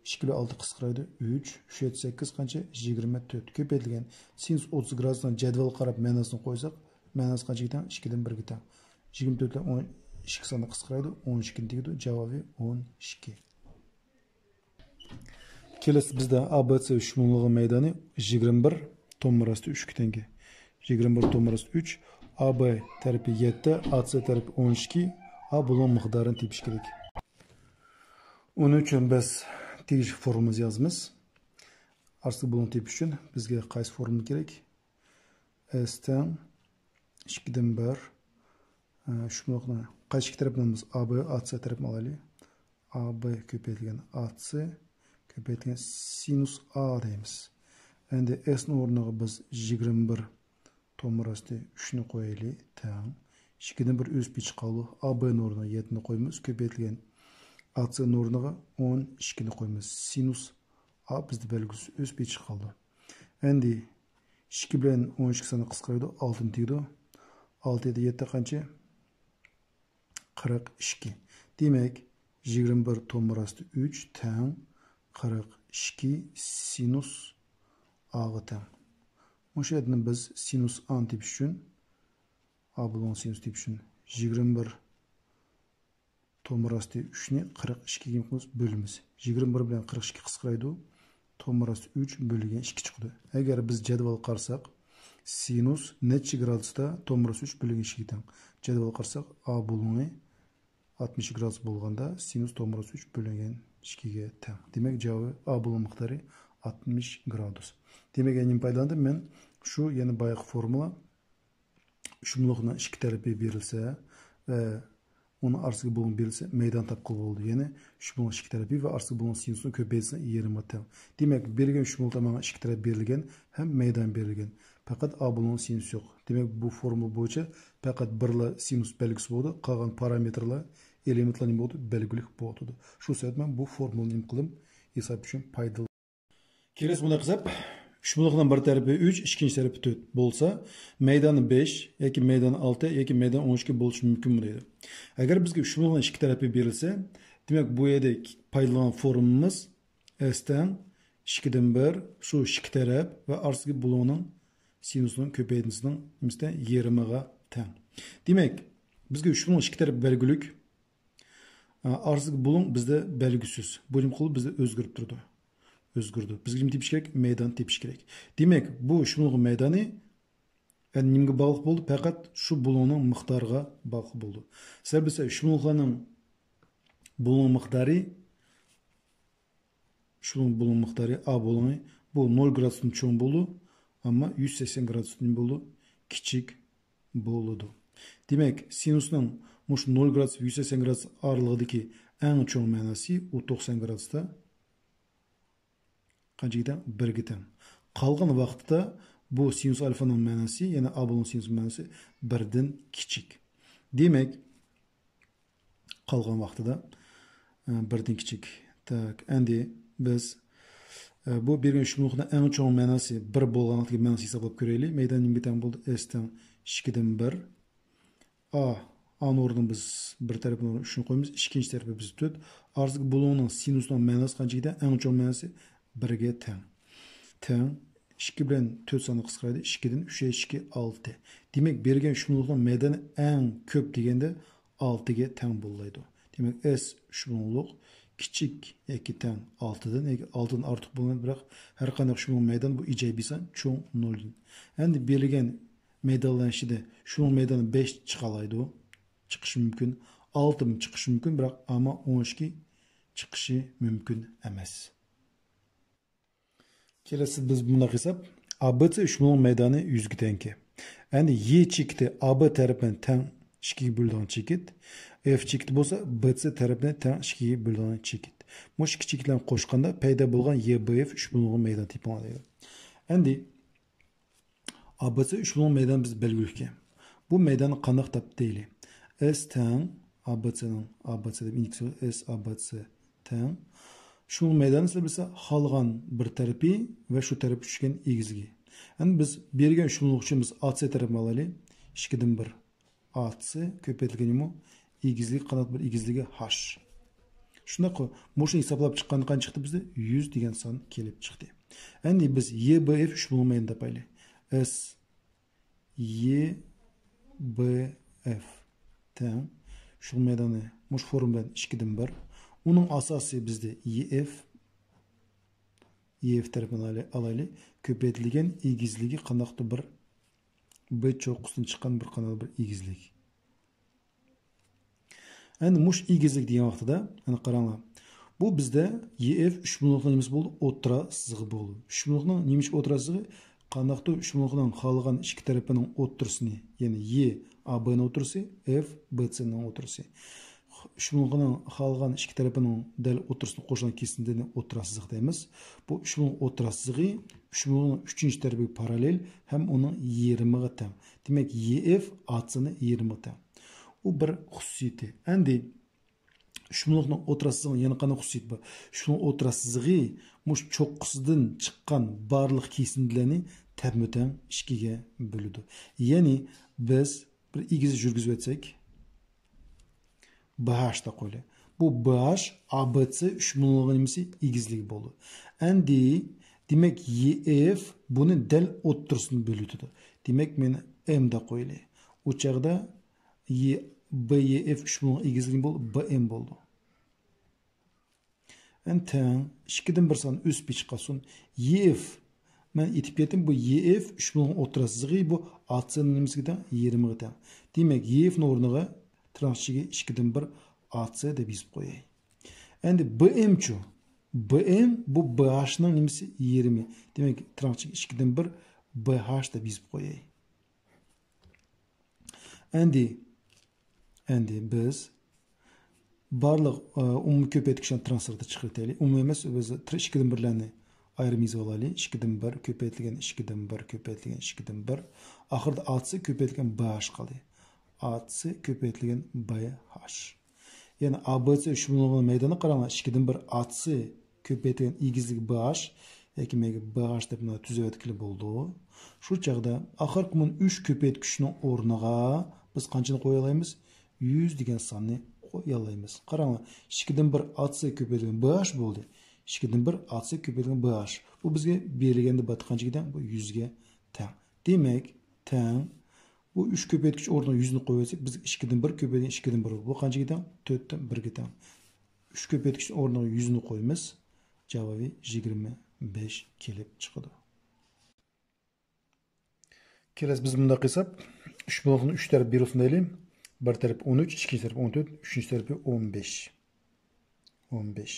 ئىككى بىلەن ئالتە قىسقىرايدۇ، ئۈچ، ئۈچ يەتتە سەككىز قانچە؟ يىگىرمە تۆت. كۆپەيتىلگەن سىنۇس ئوتتۇز گرادۇسنىڭ جەدۋەلگە قاراپ مەناسىنى قويساق، مەناسى قانچىگە تەڭ؟ ئىككىدىن بىرگە تەڭ. يىگىرمە تۆت بىلەن ئون ئىككى سانى قىسقىرايدۇ، ئون ئىككىنى تېگىدۇ، جاۋابى ئون ئىككى. كېلەسى بىزدە ئا بې سې ئۈچ بۇلۇڭلۇقى مەيدانى يىگىرمە بىر، تومۇر ئاستى ئۈچكە تەڭكەن. يىگىرمە بىر تومۇر ئاستى ئۈچ، ئا بې تەرىپى يەتتە، ئا سې تەرىپى ئون ئىككى، ئا بۇلۇڭ مىقدارىنى تېپىش كېرەك. ئۇنىڭ ئۈچۈن بىز تېگىشلىك فورمۇلىمىزنى يازىمىز. ئارىسىدىكى بۇلۇڭنى تېپىش ئۈچۈن بىزگە قايسى فورمۇلا كېرەك؟ ئېس تەڭ ئىككىدىن بىر. ئە، شۇ بۇلۇڭنى قايسى ئىككى تەرەپنى ئالىمىز؟ ئا بې، ئا سې تەرەپنى ئالايلى. ئا بې كۆپەيتىلگەن ئا سې كۆپەيتىلگەن سىنۇس ئا دەيمىز. ئەمدى ئېسنىڭ ئورنىغا بىز يىگىرمە بىر تومۇر ئاستى ئۈچنى قويايلى، تەڭ. ئىككىدىن بىر ئۆز پېتى قالدى. ئا بېنىڭ ئورنىغا يەتتىنى قويىمىز، كۆپەيتىلگەن ئا سېنىڭ ئورنىغا ئون ئىككىنى قويىمىز. سىنۇس ئا بىزدە بەلگىسى ئۆز پېتى قالدى. ئەمدى ئىككى بىلەن ئون ئىككى سانى قىسقىرايدۇ، ئالتىنى تېگىدۇ. ئالتە يەتتە قانچە؟ قىرىق ئىككى. دېمەك، يىگىرمە بىر تومۇر ئاستى ئۈچ تەڭ قىرىق ئىككى سىنۇس ئاغا تەڭ. مۇشۇ يەردىن بىز سىنۇس ئانى تېپىش ئۈچۈن، ئا بۇلۇڭ سىنۇس تېپىش ئۈچۈن يىگىرمە بىر تومۇر ئاستى ئۈچنى قىرىق ئىككىگە بۆلىمىز. يىگىرمە بىر بىلەن قىرىق ئىككى قىسقىرايدۇ. تومۇر ئاستى ئۈچ بۆلگەن ئىككى چىقىدۇ. ئەگەر بىز جەدۋەلگە قارىساق، سىنۇس نەچچە گرادۇستا تومۇر ئاستى ئۈچ بۆلگەن ئىككىگە تەڭ؟ جەدۋەلگە قارىساق، ئا بۇلۇڭى ئاتمىش گرادۇس بولغاندا، سىنۇس تومۇر ئاستى ئۈچ بۆلگەن ئىككىگە تەڭ. دېمەك، جاۋابى ئا بۇلۇڭ مىقدارى ئاتمىش گرادۇس. دېمەك، يەنە نېمە پايدىلاندىم مەن؟ شۇ يەنە بايىقى فورمۇلا. ئۈچ بۇلۇڭلۇقنىڭ ئىككى تەرىپى بېرىلسە ۋە ئۇنىڭ ئارىسىدىكى بۇلۇڭ بېرىلسە، مەيدان تاپقىلى بولىدۇ. يەنى ئۈچ بۇلۇڭ ئىككى تەرىپى ۋە ئارىسىدىكى بۇلۇڭ سىنۇسىنى كۆپەيتسە، يېرىمىغا تەڭ. دېمەك، بېرىلگەن ئۈچ بۇلۇڭلۇقتا ماڭا ئىككى تەرەپ بېرىلگەن ھەم مەيدان بېرىلگەن. پەقەت ئا بۇلۇڭ سىنۇسى يوق. دېمەك، بۇ فورمۇلا بويىچە پەقەت بىرلا سىنۇس بەلگىسى بولىدۇ، قالغان پارامېتىرلار، ئېلېمېنتلار نېمە بولىدۇ؟ بەلگىلىك بولۇۋاتىدۇ. شۇ سەۋەبتىن مەن بۇ فورمۇلىنى نېمە قىلدىم؟ ھېساب ئۈچۈن پايدىلىنىمەن. كېلەسى بۇنداق ھېساب. ئۈچ بۇلۇڭلۇقنىڭ بىر تەرىپى ئۈچ، ئىككىنچى تەرىپى تۆت بولسا، مەيدانى بەش ياكى مەيدانى ئالتە ياكى مەيدانى ئون ئىككى بولۇشى مۇمكىنمۇ دەيدۇ. ئەگەر بىزگە ئۈچ بۇلۇڭلۇقنىڭ ئىككى تەرىپى بېرىلسە، دېمەك، بۇ يەردە پايدىلانغان فورمۇلىمىز ئېس تەڭ ئىككىدىن بىر، شۇ ئىككى تەرەپ ۋە ئارىسىدىكى بۇلۇڭنىڭ سىنۇسىنىڭ كۆپەيتىنىسىنىڭ نېمىسى تەڭ؟ يېرىمىغا تەڭ. دېمەك، بىزگە ئۈچ بۇلۇڭ ئىككى تەرەپ بەلگىلىك. ئا، ئارىسىدىكى بۇلۇڭ بىزدە بەلگۈسىز. بۇ نېمە قىلىدۇ؟ بىزدە ئۆزگىرىپ تۇرىدۇ. ئۆزگىرىدۇ. بىزگە نېمە تېپىش كېرەك؟ مەيدان تېپىش كېرەك. دېمەك، بۇ ئۈچ بۇلۇڭلۇق مەيدانى، يەنى نېمىگە باغلىق بولىدۇ؟ پەقەت شۇ بۇلۇڭنىڭ مىقدارىغا باغلىق بولىدۇ. سەۋەبى بولسا ئۈچ بۇلۇڭلۇقلارنىڭ بۇلۇڭ مىقدارى، شۇنىڭ بۇلۇڭ مىقدارى، ئا بۇلۇڭى، بۇ نۆل گرادۇستىن چوڭ بولىدۇ، ئەمما يۈز سەكسەن گرادۇستىن بولىدۇ، كىچىك بولىدۇ. دېمەك، سىنۇسنىڭ مۇشۇ نۆل گرادۇس ۋە يۈز سەكسەن گرادۇس ئارىلىقىدىكى ئەڭ چوڭ مەناسى ئۇ توقسان گرادۇستا قانچىگە تەڭ؟ بىرگە تەڭ. قالغان ۋاقتىدا بۇ سىنۇس ئالفانىڭ مەناسى، يەنى ئا بۇلۇڭ سىنۇس مەناسى بىردىن كىچىك. دېمەك، قالغان ۋاقتىدا، ئە، بىردىن كىچىك. تاك، ئەمدى بىز، ئە، بۇ بېرىلگەن ئۈچ بۇلۇڭلۇقنىڭ ئەڭ چوڭ مەناسى بىر بولغانلىقتىكى مەنىسىنى ھېسابلاپ كۆرەيلى. مەيدان نېمىگە تەڭ بولدى؟ ئېس تەڭ ئىككىدىن بىر. ئا، ئانىڭ ئورنىغا بىز بىر تەرەپنىڭ ئورنىغا ئۈچنى قويىمىز، ئىككىنچى تەرىپى بىز تۆت. ئارىسىدىكى بۇلۇڭنىڭ سىنۇسىنىڭ مەناسى قانچىگە تەڭ؟ ئەڭ چوڭ مەناسى بىرگە تەڭ. تەڭ. ئىككى بىلەن تۆت سانى قىسقىرايدۇ. ئىككىدىن ئۈچ ئىككى ئالتە. دېمەك، بېرىلگەن ئۈچ بۇلۇڭلۇقنىڭ مەيدانى ئەڭ كۆپ دېگەندە ئالتىگە تەڭ بولىدۇ. دېمەك، ئېس ئۈچ بۇلۇڭلۇق كىچىك ياكى تەڭ ئالتىدىن ياكى ئالتىدىن ئارتۇق بولمايدۇ، بىراق ھەر قانداق ئۈچ بۇلۇڭ مەيدان بۇ ئىجابىي سان چوڭ نۆلدىن. ئەمدى بېرىلگەن مەيدانلار ئىچىدە ئۈچ بۇلۇڭ مەيدانى بەش چىقالايدۇ، چىقىشى مۇمكىن، ئالتىمۇ چىقىشى مۇمكىن، بىراق ئەمما ئون ئىككى چىقىشى مۇمكىن ئەمەس. كېلەسى بىز بۇنداق ھېساب. ئا بې سې ئۈچ بۇلۇڭ مەيدانى يۈزگە تەڭكەن. ئەمدى يې چېكىتى ئا بې تەرىپىنى تەڭ ئىككىگە بۆلىدىغان چېكىت، ئېف چېكىتى بولسا بې سې تەرىپىنى تەڭ ئىككىگە بۆلىدىغان چېكىت. مۇشۇ ئىككى چېكىتلەرنى قوشقاندا پەيدا بولغان يې بې ئېف ئۈچ بۇلۇڭلۇق مەيدان تېپىڭلار دەيدۇ. ئەمدى ئا بې سې ئۈچ بۇلۇڭ مەيدان بىز بەلگىلىگەن. بۇ مەيداننى قانداق تاپتى دەيلى؟ ئېس تەڭ ئا بې سېنىڭ، ئا بې سې دەپ ئىندېكس قويۇپ، ئېس ئا بې سې تەڭ. شۇ مەيداننى سىلەر بىلسە، خالىغان بىر تەرىپى ۋە شۇ تەرەپ ئۈچكەن ئېگىزلىكى. ئەمدى بىز بېرىلگەن ئۈچ بۇلۇڭلۇق ئۈچۈن بىز ئا سې تەرەپنى ئالايلى. ئىككىدىن بىر. ئا سې كۆپەيتىلگەن نېمە؟ ئېگىزلىك، قانداق بىر ئېگىزلىكى ھاش. شۇنداق، مۇشۇنى ھېسابلاپ چىققاندا قانچە چىقتى بىزدە؟ يۈز دېگەن سان كېلىپ چىقتى. ئەمدى بىز يې بې ئېف ئۈچ بۇلۇڭ مەيدانىنى تاپايلى. ئېس يې بې ئېف تەڭ ئۈچ بۇلۇڭ مەيدانى مۇشۇ فورمۇلا بىلەن ئىككىدىن بىر. ئۇنىڭ ئاساسى بىزدە يې ئېف. يېف تەرىپىنى ئالايلى. كۆپەيتىلگەن ئېگىزلىكى قانداقتۇر بىر ب چوققىسىدىن چىققان بىر قانداقتۇر بىر ئېگىزلىك. ئەمدى مۇش ئېگىزلىك دېگەن ۋاقتىدا، ئەنە قاراڭلار. بۇ بىزدە يېف ئۈچ بۇلۇڭلۇقنىڭ نېمىسى بولدى؟ ئوتتۇرا سىزىقى بولدى. ئۈچ بۇلۇڭلۇقنىڭ نېمە ئۈچۈن ئوتتۇرا سىزىقى؟ قانداقتۇر ئۈچ بۇلۇڭلۇقنىڭ خالىغان ئىككى تەرىپىنىڭ ئوتتۇرىسىنى، يەنى ي ئا بنىڭ ئوتتۇرىسى، ئېف بې سېنىڭ ئوتتۇرىسى. ئۈچ بۇلۇڭلۇقنىڭ خالىغان ئىككى تەرىپىنىڭ دەل ئوتتۇرىسىنى قوشۇلغان كېسىندىنى ئوتتۇرا سىزىق دەيمىز. بۇ ئۈچ بۇلۇڭلۇق ئوتتۇرا سىزىقى ئۈچ بۇلۇڭلۇقنىڭ ئۈچىنچى تەرىپىگە پاراللېل ھەم ئۇنىڭ يېرىمىغا تەڭ. دېمەك، يېف ئا سىنىڭ يېرىمىغا تەڭ. ئۇ بىر خۇسۇسىيىتى. ئەمدى ئۈچ بۇلۇڭلۇقنىڭ ئوتتۇرا سىزىقىنىڭ يەنە قانداق خۇسۇسىيىتى بار؟ ئۈچ بۇلۇڭلۇق ئوتتۇرا سىزىقى مۇشۇ چوققىسىدىن چىققان بارلىق كېسىندىلەرنى تەپمۇتەڭ ئىككىگە بۆلىدۇ. يەنى بىز بىر ئېگىز يۈرگۈزۈۋەتسەك، بې ھاش دەپ قويىلى. بۇ بې ھاش ئا بې سې ئۈچ بۇلۇڭلۇقى نېمىسى؟ ئېگىزلىكى بولدى. ئەمدى، دېمەك، يېف بۇنى دەل ئوتتۇرىسىنى بۆلۈۋېتىدۇ. دېمەك، مەن ئېم دەپ قويىلى. ئۇ چاغدا ي-، بې يېف ئۈچ بۇلۇڭلۇق ئېگىزلىكى بولدى، بې ئېم بولدى. ئەمدى تەڭ ئىككىدىن بىر سان ئۆسۈپ چىققانسۇن. يېف، مەن ئېيتىپ كەتتىم، بۇ يېف ئۈچ بۇلۇڭلۇق ئوتتۇرا سىزىقى، بۇ ئا سىنىڭ نېمىسىگە تەڭ؟ يېرىمىغا تەڭ. دېمەك، يېفنىڭ ئورنىغا تىرناق ئىچىگە ئىككىدىن بىر ئا سى دەپ يېزىپ قوياي. ئەمدى بې ئېم چۇ؟ بې ئېم بۇ بې ھاشنىڭ نېمىسى؟ يېرىمى. دېمەك، تىرناق ئىچىگە ئىككىدىن بىر بې ھاش دەپ يېزىپ قوياي. ئەمدى، ئەمدى بىز بارلىق، ئە، ئومۇمىي كۆپەيتكۈچلەرنى تىرناق سىرتىغا چىقىرىۋېتەيلى. ئومۇمىي ئەمەس، بىز تىر-، ئىككىدىن بىرلەرنى ئايرىم يېزىۋالايلى. ئىككىدىن بىر كۆپەيتىلگەن ئىككىدىن بىر كۆپەيتىلگەن ئىككىدىن بىر. ئاخىرىدا ئا سى كۆپەيتىلگەن بې ھاش قالدى. ئا سى كۆپەيتىلگەن بې ھاش. يەنى ئا بې سې ئۈچ بۇلۇڭلۇقىنىڭ مەيدانىنى قاراڭلار. ئىككىدىن بىر ئا سى كۆپەيتىلگەن ئېگىزلىكى بې ھاش ياكى مەيلى بې ھاش دەپ مانا تۈزەۋەتكىلى بولىدۇ. شۇ چاغدا ئاخىرقى مۇن ئۈچ كۆپەيتكۈچنىڭ ئورنىغا بىز قانچىنى قويالايمىز؟ يۈز دېگەن ساننى قويالايمىز. قاراڭلار، ئىككىدىن بىر ئا سى كۆپەيتىلگەن بې ھاش بولدى. ئىككىدىن بىر ئا سى كۆپەيتىلگەن بې ھاش. بۇ بىزگە بېرىلگەندە باتقانچىگە تەڭ، بۇ يۈزگە تەڭ. دېمەك، تەڭ بۇ ئۈچ كۆپەيتكۈچ ئورنىغا يۈزنى قويۇۋەتسەك، بىز ئىككىدىن بىر كۆپەيتكەن ئىككىدىن بىر. بۇ قانچىگە تەڭ؟ تۆتتىن بىرگە تەڭ. ئۈچ كۆپەيتكۈچ ئورنىغا يۈزنى قويىمىز. جاۋابى يىگىرمە بەش كېلىپ چىقىدۇ. كېلەسى بىز مۇنداق قىلساق، ئۈچ بۇلۇڭلۇقنى ئۈچ تەرەپ بېرىلسۇن دەيلى. بىر تەرەپ ئون ئۈچ، ئىككىنچى تەرەپ ئون تۆت، ئۈچىنچى تەرىپى ئون بەش. ئون بەش.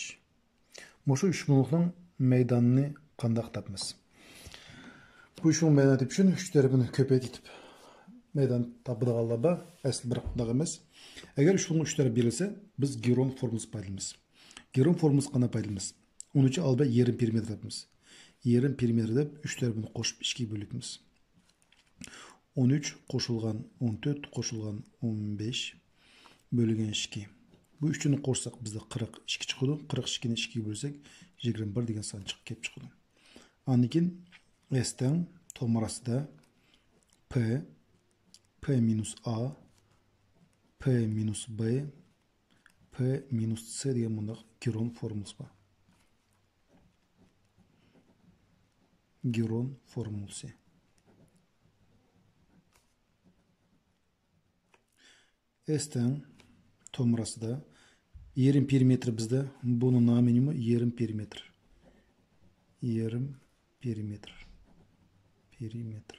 مۇشۇ ئۈچ بۇلۇڭلۇقنىڭ مەيدانىنى قانداق تاپىمىز؟ بۇ ئۈچ بۇلۇڭلۇق مەيدانى تېپىش ئۈچۈن ئۈچ تەرىپىنى كۆپەيتىپ مەيدان تاپىدىغانلار بار. ئەسلى بىر قانداق ئەمەس. ئەگەر ئۈچ بۇلۇڭلۇق ئۈچ تەرەپ بېرىلسە، بىز گېرون فورمۇلىسى پايدىلىنىمىز. گېرون فورمۇلىسى قانداق پايدىلىنىمىز؟ ئون ئۈچ ئالدى بىلەن يېرىم پېرىمېتىر تاپىمىز. يېرىم پېرىمېتىر دەپ ئۈچ تەرىپىنى قوشۇپ ئىككىگە بۆلىمىز. ئون ئۈچ قوشۇلغان ئون تۆت قوشۇلغان ئون بەش بۆلگەن ئىككى. بۇ ئۈچىنى قوشساق بىزدە قىرىق ئىككى چىقىدۇ. قىرىق ئىككىنى ئىككىگە بۆلسەك يىگىرمە بىر دېگەن سان چىقىپ كېلىپ چىقىدۇ. ئاندىن كېيىن ئېس تەڭ تومۇر ئاستىدا پې، پې مىنۇس ئا، پې مىنۇس بې، پې مىنۇس سې دېگەن مۇنداق گېرون فورمۇلىسى بار. گېرون فورمۇلىسى. ئېس تەڭ تومۇر ئاستىدا يېرىم پېرىمېتىر بىزدە، بۇنىڭ نامى نېمە؟ يېرىم پېرىمېتىر. يېرىم پېرىمېتىر. پېرىمېتىر.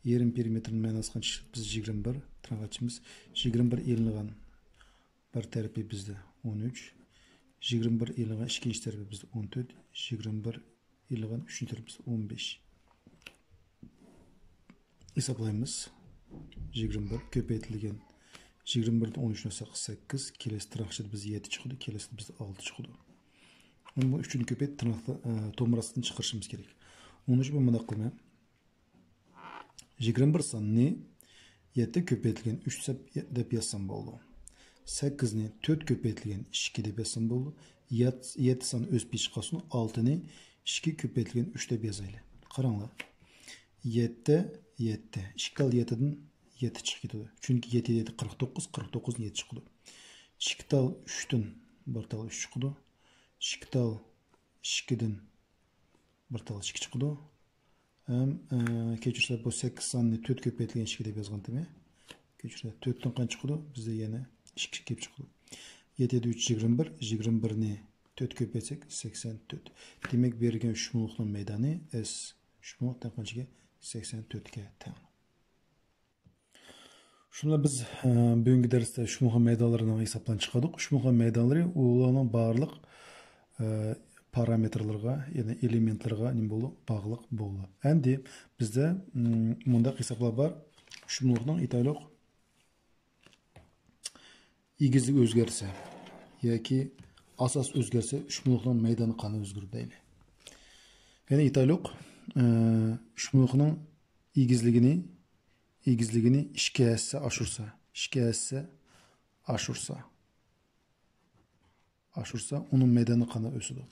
يېرىم پېرىمېتىرنىڭ مەناسى قانچە؟ بىز يىگىرمە بىر، تىرناق ئىچىمىز. يىگىرمە بىر ئېلىنغان بىر تەرىپى بىزدە ئون ئۈچ، يىگىرمە بىر ئېلىنغان ئىككىنچى تەرىپى بىزدە ئون تۆت، يىگىرمە بىر ئېلىنغان ئۈچىنچى تەرىپى بىزدە ئون بەش. ھېسابلايمىز. يىگىرمە بىر كۆپەيتىلگەن، يىگىرمە بىردىن ئون ئۈچنى ئالساق سەككىز، كېلەسى تىرناق ئىچىدە بىزدە يەتتە چىقىدۇ، كېلەسىدە بىزدە ئالتە چىقىدۇ. بۇ ئۈچىنى كۆپەيتىپ تىرناقتا، ئە، تومۇر ئاستىدىن چىقىرىشىمىز كېرەك. ئۇنىڭ ئۈچۈن مەن مۇنداق قىلىمەن. يىگىرمە بىر ساننى يەتتە كۆپەيتىلگەن ئۈچ دەپ، دەپ يازسام بولىدۇ. سەككىزنى تۆت كۆپەيتىلگەن ئىككى دەپ يازسام بولىدۇ. يەت-، يەتتە سان ئۆسۈپ چىققانسۇن، ئالتىنى ئىككى كۆپەيتىلگەن ئۈچ دەپ يازايلى. قاراڭلار. يەتتە، يەتتە. ئىككى تال يەتتىدىن يەتتە چىقىپ كېتىدۇ. چۈنكى يەتتە، يەتتە، قىرىق توققۇز، قىرىق توققۇزدىن يەتتە چىقىدۇ. ئىككى تال ئۈچتىن بىر تال ئۈچ چىقىدۇ. ئىككى تال ئىككىدىن بىر تال ئىككى چىقىدۇ. ھەم، ئە، كەچۈرسە، بۇ سەككىز ساننى تۆت كۆپەيتىلگەن ئىككى دەپ يازغانتىم. كەچۈرسە، تۆتتىن قانچە چىقىدۇ؟ بىزدە يەنە ئىككى كېلىپ چىقىدۇ. يەتتە يەتتە ئۈچ يىگىرمە بىر، يىگىرمە بىرنى تۆت كۆپەيتسەك، سەكسەن تۆت. دېمەك، بېرىلگەن ئۈچ مۇڭلۇقنىڭ مەيدانى ئەس ئۈچ مۇڭلۇق تەڭ قانچىكى؟ سەكسەن تۆتكە تەڭ. شۇنىڭ بىلەن بىز، ئە، بۈگۈنكى دەرستە ئۈچ مۇڭلۇق مەيدانلىرىنىڭ ھېسابلىرىنى چىقاردۇق. ئۈچ مۇڭلۇق مەيدانلىرى ئۇلارنىڭ بارلىق، ئە، پارامېتىرلىرىغا، يەنى ئېلېمېنتلىرىغا نېمە بولدى؟ باغلىق بولدى. ئەمدى بىزدە، م، مۇنداق ھېسابلار بار. ئۈچ مۇڭلۇقنىڭ ئېيتايلۇق، ئېگىزلىك ئۆزگەرسە ياكى ئاساس ئۆزگەرسە، ئۈچ مۇڭلۇقنىڭ مەيدانى قانداق ئۆزگىرىدۇ دەيلى. يەنى ئېيتايلۇق، ئە، ئۈچ مۇڭلۇقنىڭ ئېگىزلىكىنى، ئېگىزلىكىنى ئىككى ھەسسە ئاشۇرسا، ئىككى ھەسسە ئاشۇرسا، ئاشۇرسا، ئۇنىڭ مەيدانى قانداق ئۆسىدۇ؟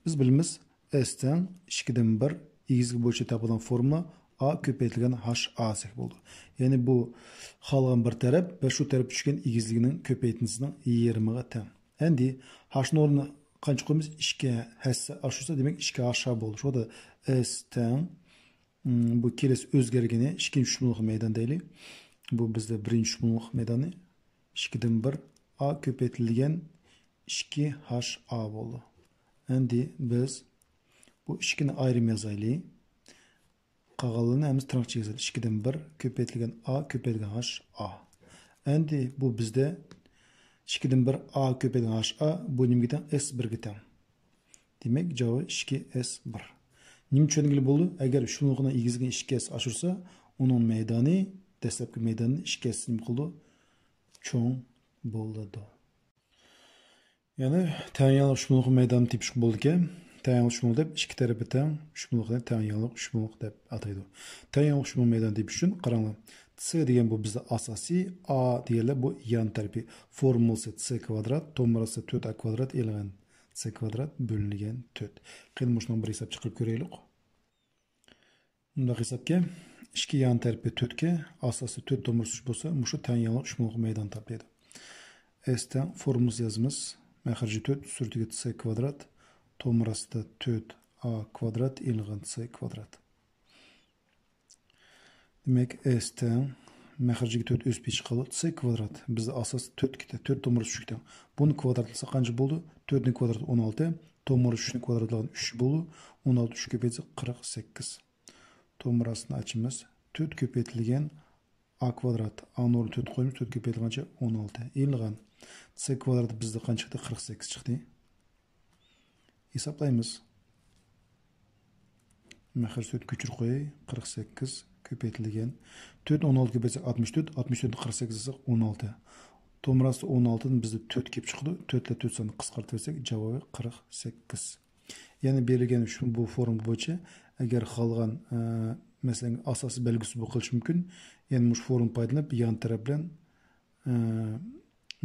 بىز بىلىمىز، ئەس تەڭ ئىككىدىن بىر، ئېگىزلىك بويىچە تاپىدىغان فورمۇلا ئا كۆپەيتىلگەن ھاش ئا دېسەك بولىدۇ. يەنى بۇ خالىغان بىر تەرەپ ۋە شۇ تەرەپ چۈشكەن ئېگىزلىكنىڭ كۆپەيتىندىسىنىڭ يېرىمىغا تەڭ. ئەمدى ھاشنىڭ ئورنى قانچە قويىمىز؟ ئىككى ھەسسە ئاشۇرسا، دېمەك، ئىككى ھاش ئا بولدى. شۇ ئەس تەڭ، م، بۇ كېلىسى ئۆزگەرگىنى ئىككىنچى ئۈچ مۇڭلۇق مەيدان دەيلى. بۇ بىزدە بىرىنچى ئۈچ مۇڭلۇق مەيدانى ئىككىدىن بىر ئا كۆپەيتىلگەن ئىككى ھاش ئا بولدى. ئەمدى بىز بۇ ئىككىنى ئايرىم يازايلى. قالغانلىرىنى ھەممىسى تىرناقچە يازىلدى. ئىككىدىن بىر كۆپەيتىلگەن ئا كۆپەيتىلگەن ھاش ئا. ئەمدى بۇ بىزدە ئىككىدىن بىر ئا كۆپەيتىلگەن ھاش ئا، بۇ نېمىگە تەڭ؟ ئەس بىرگە تەڭ. دېمەك، جاۋابى ئىككى ئەس بىر. نېمە چۈشەنگىلى بولىدۇ؟ ئەگەر ئۈچ مۇڭلۇقنىڭ ئېگىزلىكىنى ئىككى ئەس ئاشۇرسا، ئۇنىڭ مەيدانى، دەسلەپكى مەيدانى ئىككى ئەس نېمە قىلىدۇ؟ چوڭ بولىدۇ. يەنى تەڭ يانلىق ئۈچ مۇڭلۇق مەيدانىنى تېپىشقا بولىدىكەن. تەڭ يانلىق ئۈچ مۇڭلۇق دەپ ئىككى تەرىپى تەڭ ئۈچ مۇڭلۇقنى تەڭ يانلىق ئۈچ مۇڭلۇق دەپ ئاتايدۇ. تەڭ يانلىق ئۈچ مۇڭلۇق مەيدانىنى تېپىش ئۈچۈن قاراڭلار. سى دېگەن بۇ بىزدە ئاساسىي، ئا دېگەنلەر بۇ يان تەرىپى. فورمۇلىسى سى كۋادرات، تومۇراسى تۆت ئا كۋادرات، ئېلىنغان سى كۋادرات بۆلۈنگەن تۆت. قېنى مۇشۇنىڭ بىر ھېساب چىقىرىپ كۆرەيلۇق. مۇنداق ھېسابكەن، ئىككى يان تەرىپى تۆتكە، ئاساسى تۆت تومۇراسى ئۈچ بولسا، مۇشۇ تەڭ يانلىق ئۈچ مۇڭلۇق مەيدان تاپىدۇ. ئەس تەڭ فورمۇلىسى يازىمىز. مەخرىجى تۆت، سۈرتىگە سى كۋادرات، تومۇراسىدا تۆت ئا كۋادرات، ئېلىنغان سى كۋادرات. دېمەك، ئەس تەڭ مەخرىجىگە تۆت ئۆسۈپ چىقىدۇ، سى كۋادرات. بىزدە ئاساس تۆتكە تەڭ، تۆت تومۇراسى ئۈچكە تەڭ. بۇنى كۋادراتلىسا قانچە بولىدۇ؟ تۆتنىڭ كۋادراتى ئون ئالتە، تومۇراسى ئۈچنى كۋادراتلىغان ئۈچ بولىدۇ. ئون ئالتە ئۈچ كۆپەيتسە قىرىق سەككىز. تومۇراسىنى ئاچىمىز. تۆت كۆپەيتىلگەن ئا كۋادرات. ئانىڭ ئورنىغا تۆت قويىمىز، تۆت كۆپەيتىلگەنچە ئون ئالتە. ئېلىنغان سى كۋادرات بىزدە قانچە چىقتى؟ قىرىق سەككىز چىقتى. ھېسابلايمىز. مەخرەج تۆت كۆچۈرۈپ قوياي. قىرىق سەككىز كۆپەيتىلگەن. تۆت ئون ئالتە كۆپەيتسەك ئاتمىش تۆت، ئاتمىش تۆتنى قىرىق سەككىز قىلساق ئون ئالتە. تومۇراسى ئون ئالتىدىن بىزدە تۆت كېلىپ چىقىدۇ. تۆت بىلەن تۆت ساننى قىسقارتىۋەتسەك جاۋابى قىرىق سەككىز. يەنى بېرىلگەن شۇ بۇ فورمۇلا بويىچە ئەگەر خالىغان، ئە، مەسىلەن، ئاساسىي بەلگىسى بولۇپ قېلىشى مۇمكىن. يەنى مۇشۇ فورمۇلا پايدىلىنىپ يان تەرەپ بىلەن، ئە،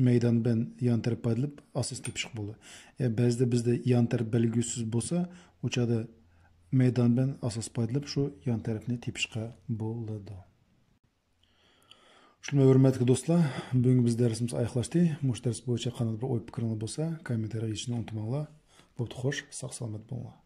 مەيدان بىلەن يان تەرەپ پايدىلىنىپ ئاساس تېپىشقا بولىدۇ. يا بەزىدە بىزدە يان تەرەپ بەلگىسىز بولسا، ئۇ چاغدا مەيدان بىلەن ئاساس پايدىلىنىپ شۇ يان تەرەپنى تېپىشقا بولىدۇ. شۇنداق، ھۆرمەتلىك دوستلار، بۈگۈنكى بىز دەرسىمىز ئاياغلاشتى. مۇشۇ دەرس بويىچە قانداق بىر ئوي پىكرىڭلار بولسا، كوممېنتارىيەگە يېزىشنى ئۇنتۇماڭلار. بوپتۇ، خوش، ساق سالامەت بولۇڭلار.